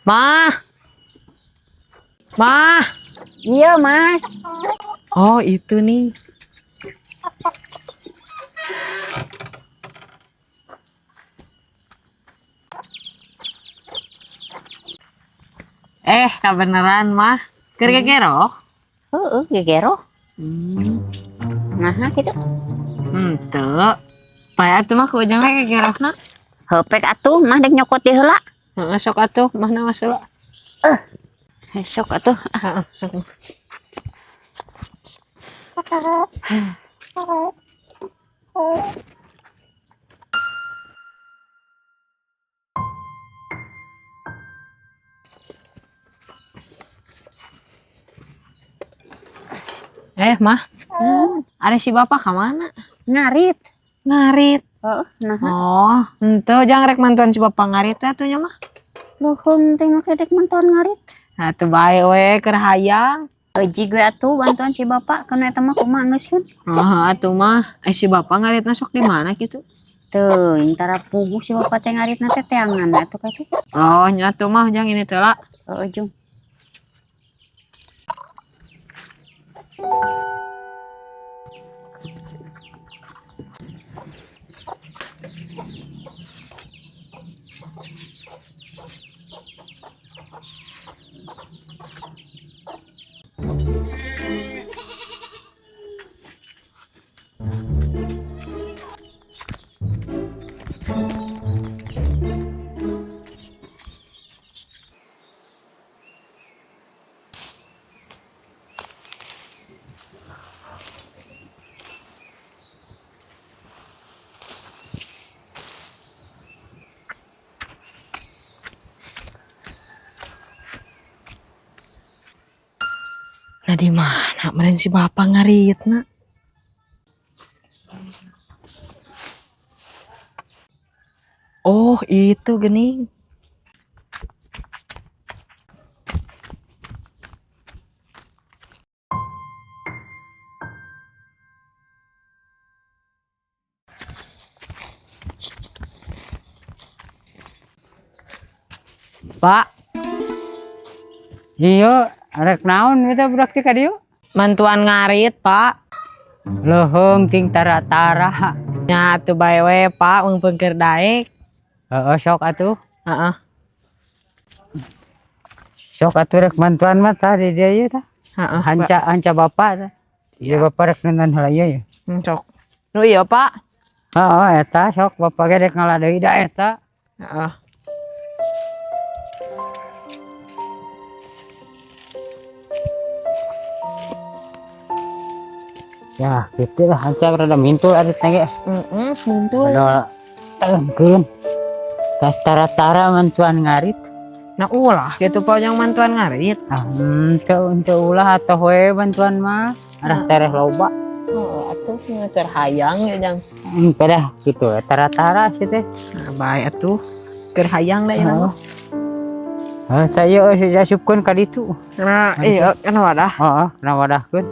Ma. Ma. Iya, Mas. Oh, itu nih. Eh, kebenaran mah. Keur gegero? Heeh, gegero. Nah, gitu. Henteu. Pae atuh mah ku ujang we gegerona. Heuh, pek atuh mah dek nyokot di heula. Heeh, sok atuh mah na heula. Eh, sok atuh. Heeh, sok. Eh, mah. Ada si bapak ke mana? Ngarit. Ngarit. Heeh, nah. Oh, henteu jangan rek mantuan si bapak ngarit atuh nya mah. Leuheung teh make dek mantuan ngarit. Nah, tuh bae we keur hayang. Euji gue atuh bantuan si bapak kana eta mah kumaha geus kan. Oh, atuh mah. Eh, si bapak ngaritna sok di mana gitu? Teuing tara puguh si bapak teh ngaritna teh teangan atuh ka teh. Oh, nya atuh mah jang ini teh lah. Heeh, jung. Nah, di mana meren si bapak ngaritna? Oh, itu gening. Pak, Iya, rek naon eta budak teh ka dieu? Mantuan ngarit, Pak. Leuheung ting tara-tara. Nya atuh bae we, Pak, mumpung keur daek. Heeh, sok atuh. Heeh. Sok atuh rek mantuan mah tah di dieu ieu tah. Heeh. Hanca hanca bapak tah. Ieu bapak rek nonton heula ieu ya. Sok. Nu ieu, Pak. Heeh, eta sok bapak ge rek ngala deui da eta. Heeh. Ya, gitu lah hanca rada mintul arit ge. Heeh, mintul. Rada tengkeun. Tas tara-tara mantuan ngarit. Nah ulah gitu Pak yang mantuan ngarit. Ah, henteu henteu ulah atuh we bantuan mah. Arah tereh loba. Oh, atuh keur hayang ya jang. Pedah gitu tara-tara sih teh. Nah, bae atuh keur hayang da ieu mah. Heeh, saya saya asupkeun ka ditu. Nah, iya kana wadah. Heeh, kana wadahkeun.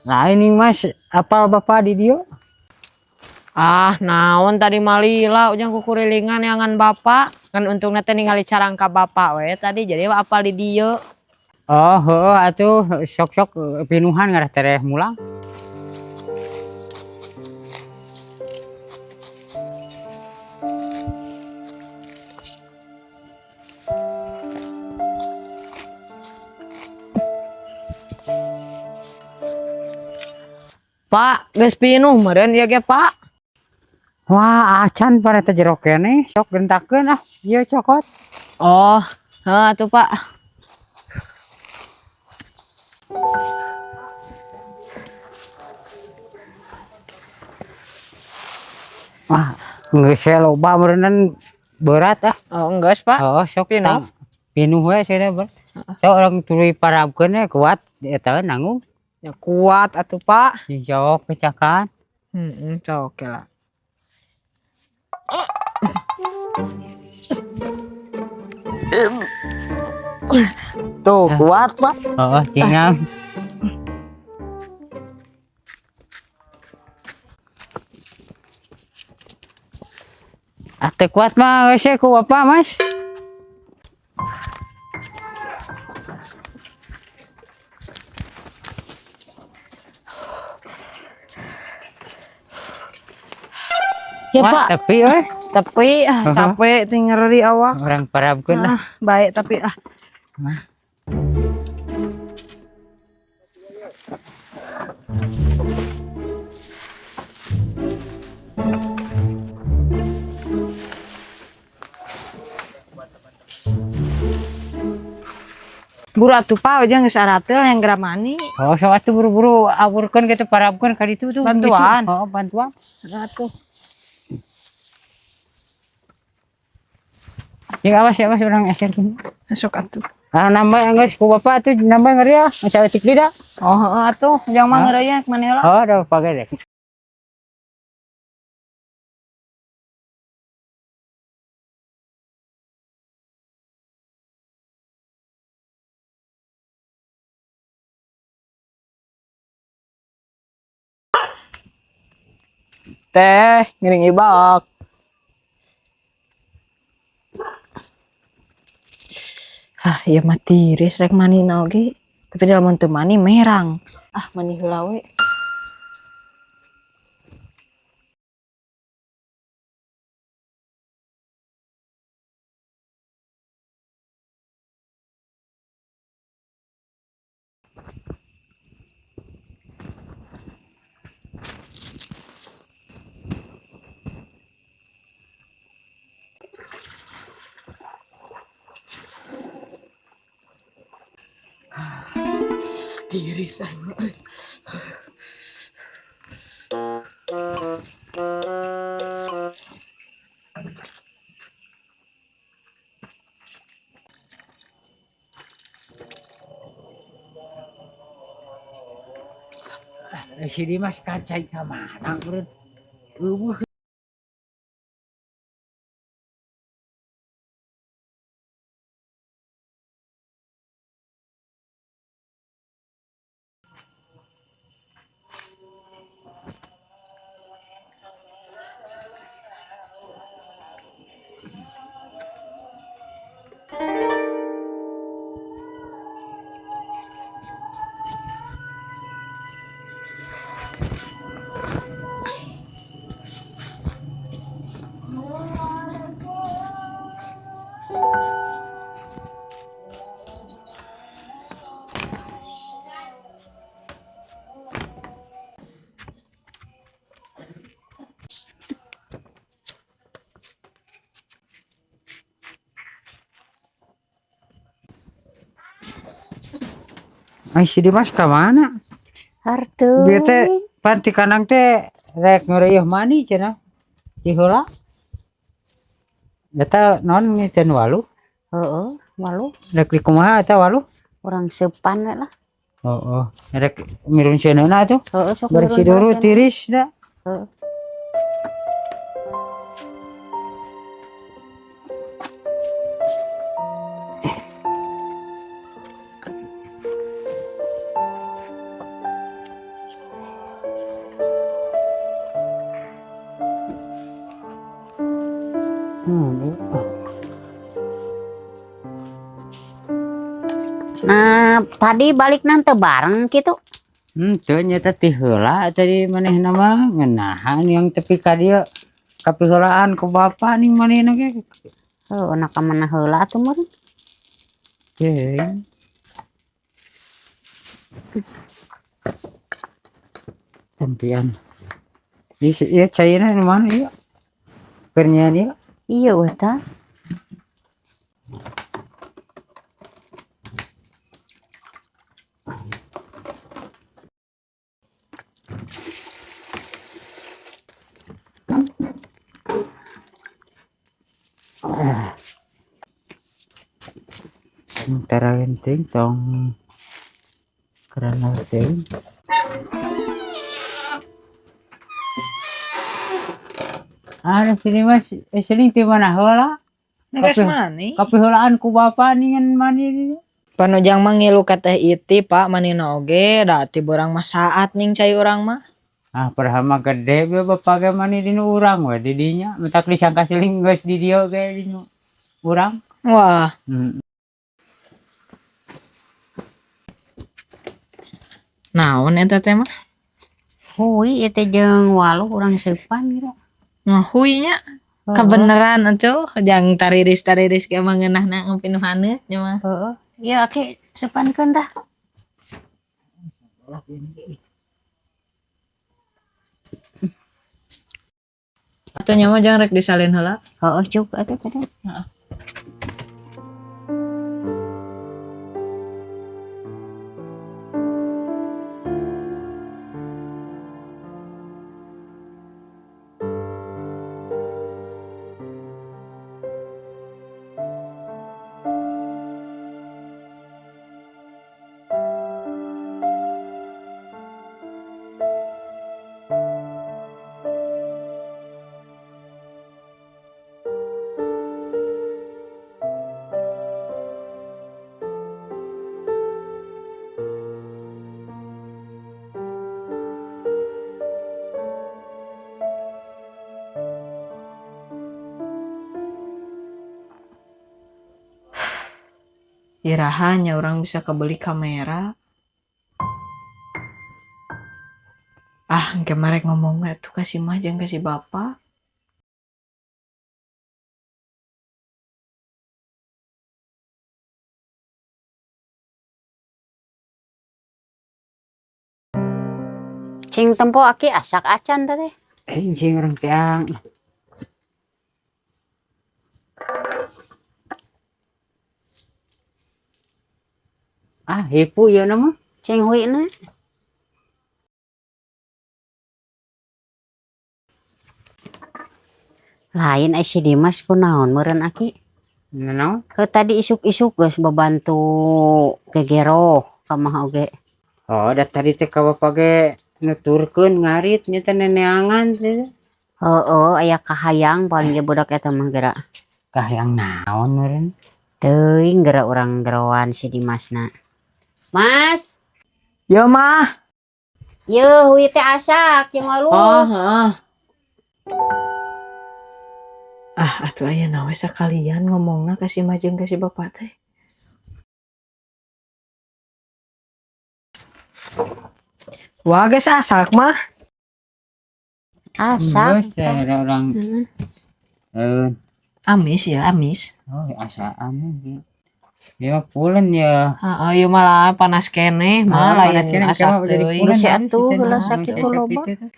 Nah ini mas, apa bapak di dieu? Ah, naon tadi malila ujang kukurilingan yangan bapak. Kan untungna teh ningali carangka bapak we tadi jadi apal di dieu. Oh, heeh atuh sok-sok pinuhan ngarah tereh mulang. Pak, geus pinuh meureun ieu ge, Pak. Wah, acan pada teh jero keneh, sok gentakeun ah, ieu cokot. Oh, heuh atuh, Pak. Wah, geus loba meureunnan berat ah. Oh, geus, Pak. Oh, sok Pinuh. Pinuh we cenah berat. So urang tuluy parabkeun we kuat eta nanggung. Ya kuat atuh, Pak. Jok pecakan. Heeh, cok lah. Tuh, kuat, Pak. Oh, tinggal. Ah, teu kuat mah geus ku bapak, Mas. Ya, Wah, Pak. tapi euy, Tapi ah, capek tinggal di awak. Urang parabkeun lah. Ah, baik tapi ah. Buru atuh Pak, ujang geus arateul yang geramani. Oh, so atuh buru-buru aburkeun kitu parabkeun ka ditu tuh. Bantuan. Oh, bantuan. Atuh. Ya awas ya, awas urang eserkeun. Masuk atuh. Ah, nambah geus ku bapak tuh nambah ngeri ya, saeutik deui da. Oh, heeh atuh, ujang mah ngeureuyeuh maneh heula. Oh, da pake deh. Teh, ngiring ibak. Ah, ieu mah tiris rek manina oge. Tapi dalam teu mani merang. Ah, mani heula we. Tiris aing. Si Dimas kacai ka mana urut. Eueuh. Ai si Dimas ka mana? Harteu. Bieu teh pan ti kandang teh rek ngeureuyeuh mani cenah. Ti heula. Eta naon ngiteun walu? Heeh, walu. Rek di kumaha eta walu? Urang seupan we lah. Oh, rek mirun seuneuna atuh. Heeh, sok Bersih mirun dulu heula tiris da. Heeh. Nah, tadi balik nanti bareng gitu. Teu nya teh ti heula tadi manehna mah ngeunahan yang tepi ka dieu kapiheulaan ku bapa ning manehna ge. Heuh, na ka mana heula atuh meureun. Teuing. Tampian. Ieu caina nu mana ieu? Keur nyian ieu? Iya weh tah. Tara genting tong karena teuing. Ada sini mas, sini di mana heula? Geus Kapi- mani. Kapiheulaan ku bapa ningan mani di. Panujang mah ngilu ka Teh Iti, Pak, manina oge da ti beurang mah saat ning cai urang mah. Ah, padahal mah gede be bapak ge mani di nu urang we di dinya. Mentak disangka siling geus di dieu ge di nu urang. Wah, naon eta teh mah? Hui ieu teh jeung waluh urang seupan geura. Nah, hui nya kebenaran atuh jang tariris-tariris ge mah ngeunahna ngopi nu haneut nya mah. Heeh. Ieu aki seupankeun tah. Atuh nya mah jang rek disalin heula. Heeh, cuk atuh teh. Iraha nya urang bisa kebeli kamera. Ah, engke mah rek ngomong atuh ka si mah jeung ka si bapa. Cing tempo aki asak acan teh. Eh, sing urang teang. Ah, hipu ieu na mah. Cing huina. Lain ai si Dimas kunaon meureun aki. Nanaon? Heuh tadi isuk-isuk geus babantu gegero ka mah oge. Oh, da tadi teh ka bapa ge nuturkeun ngarit nya teh neneangan teh. Heeh, aya kahayang paling ge budak eta mah geura. Kahayang naon meureun? Teuing geura urang geroan si Dimasna. Mas, Yo mah. yeuh hui teh asak jeung waluh. Oh, heeh. Ah, atuh aya nawe sakalian ngomongna ka si mah jeung ka si bapa teh. Wah, geus asak mah. Asak. Geus teh ada urang. Eh, Amis ya, amis. oh asaan. Dia mah pulen ya. Heeh, ieu malah panas keneh mah Ah, lain panas keneh, asak coba jadi teuing. pulen Geus halus atuh itu heula nah, sakitu geus loba. kitu teh.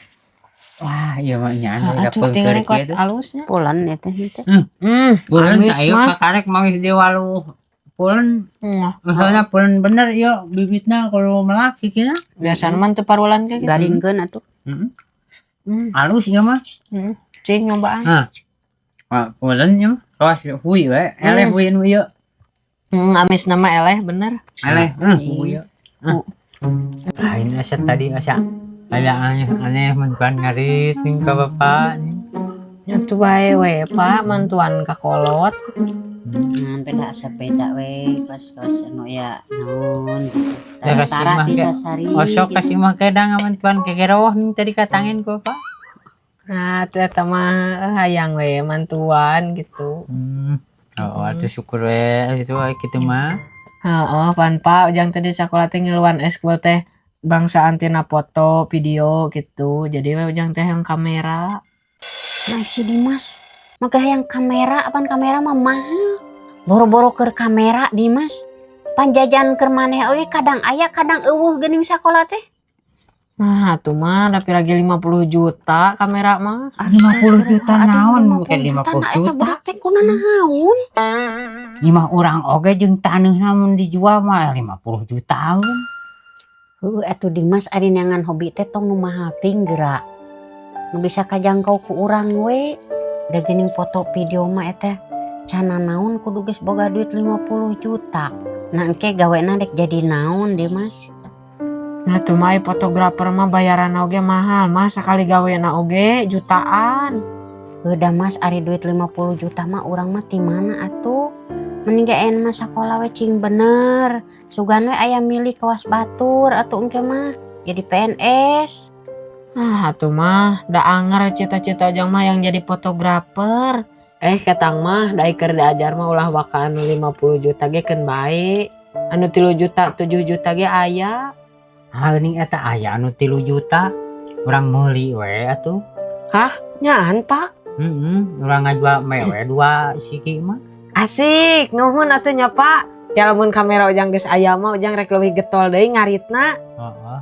Wah, ieu mah nya Heeh, anu atuh tingali kuat alusnya. Pulen eta teh. Pulen Amis tah ieu mah. kakarek mangis di waluh. Pulen, misalnya pulen bener ieu bibitna kalau melak kikina. Biasana mah teu parulan ke gitu. Garingkeun atuh. Heeh. Halus ieu mah. Cing nyobaan. Hah. Wah, pulen ieu mah. Kawas hui we, eleh hui nu ieu. Amis nama eleh bener. Eleh, hui ieu. Ah, ini asa tadi asa ada aneh aneh mantuan ngarit ning ka bapak. Nya tuh bae we Pak mantuan ka kolot. Ngan beda asa beda we pas kos anu ya naon gitu. Ya, kasih Tara mah ti ge. sasari. Osok gitu. kasih mah kedang mantuan kekeroh ning tadi katangin ku bapak. Nah, tuh eta mah hayang we mantuan gitu. Oh, atuh syukur we itu we kitu mah. Heeh, pan Pak ujang tadi sakola teh ngiluan eskul teh bangsaan tina foto, video gitu. Jadi we ujang teh yang kamera. Nah si Dimas maka yang kamera apaan kamera mah mahal. Boro-boro keur kamera Dimas. Panjajan keur maneh oge kadang aya kadang eueuh geuning sakola teh. Nah, tuh mah tapi lagi 50 juta kamera mah. 50 juta naon Aduh, bukan 50 nah, eta juta. budak teh kuna naon? Lima orang oge jeung taneuhna mun dijual mah 50 juta. Heuh atuh Dimas ari neangan hobi teh tong nu mahal ting geura. Nu bisa kajangkau ku urang we. Da geuning foto video mah eta Can nanaon kudu geus boga duit 50 juta. Nah, engke gawena dek jadi naon, Dimas? Nah tuh mah fotografer mah bayaran oge mahal mah, sakali gawena oge jutaan. Udah, Mas, ari duit 50 juta mah urang mah ti mana atuh? Mending ge mah sakola we cing bener. Sugan we aya milik kawas batur atuh engke mah jadi PNS. Ah, atuh mah da anger cita-cita ujang mah yang jadi fotografer. Eh, ketang mah da keur diajar mah ulah waka anu 50 juta ge keun bae. Anu 3 juta, 7 juta ge aya. Ah, geuning eta aya anu 3 juta. Urang meuli we atuh. Nyaan, Pak. Heeh, urang ngajual mewe dua siki mah. Asik, nuhun atuh nya, Pak. Ya lamun kamera ujang geus aya mah ujang rek leuwih getol deui ngaritna. Heeh.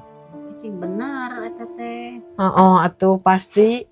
Cing bener eta teh. Heeh, atuh pasti.